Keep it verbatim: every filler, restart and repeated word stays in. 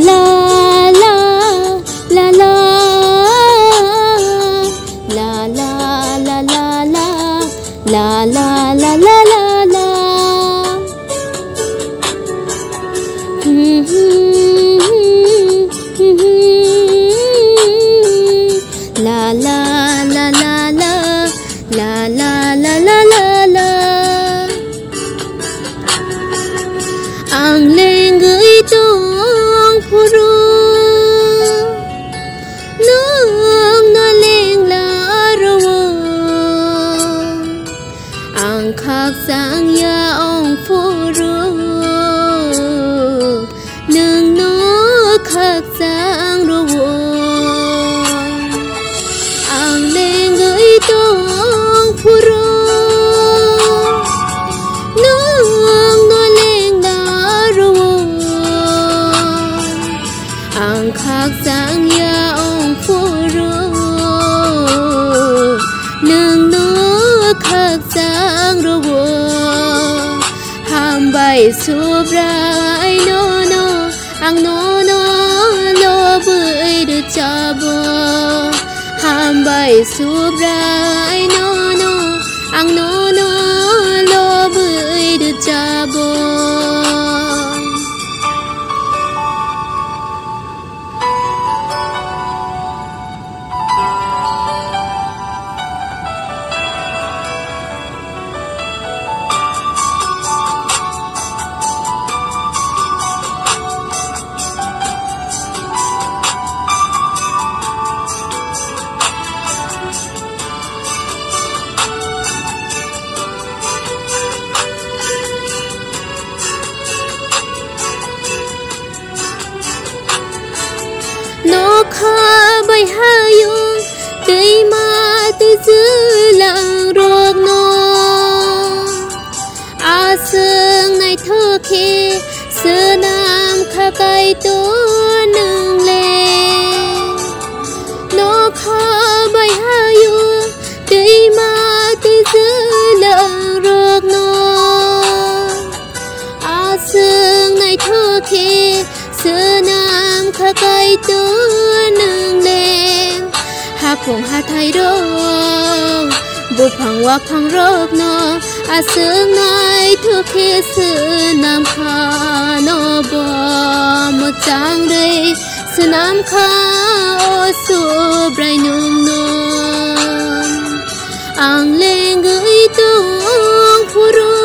La la la la la la la la la la la la la la. La la la la la la la la la la la. Ang lengwi tong phuru, nwng no lengla rwo. Ang khakchang ya ong phuru, nwng no khakchang rwo. Ang lengwi tong phuru, nwng no lengla rwo. Ang khakchang ya ong phuru, nwng no khakchang rwo. Hambai Subrai nono, ang nono lobwi rwchabo. Hambai Subrai nono, ang nono lobwi rwchabo. Nokha bai hayung twima twijlang rokno aswk naithok khe swnam kha Kaitor nwng le. Nokha bai hayung twima twijlang rokno aswk naithok khe swnam kha Kaitor nwng le. Haphung hathai rok, buphang waphang rokno aswk naithok khe swnam kha, nobo mwchang rwi swnam kha o Subrai nwng no. Ang lengwi tong phuru,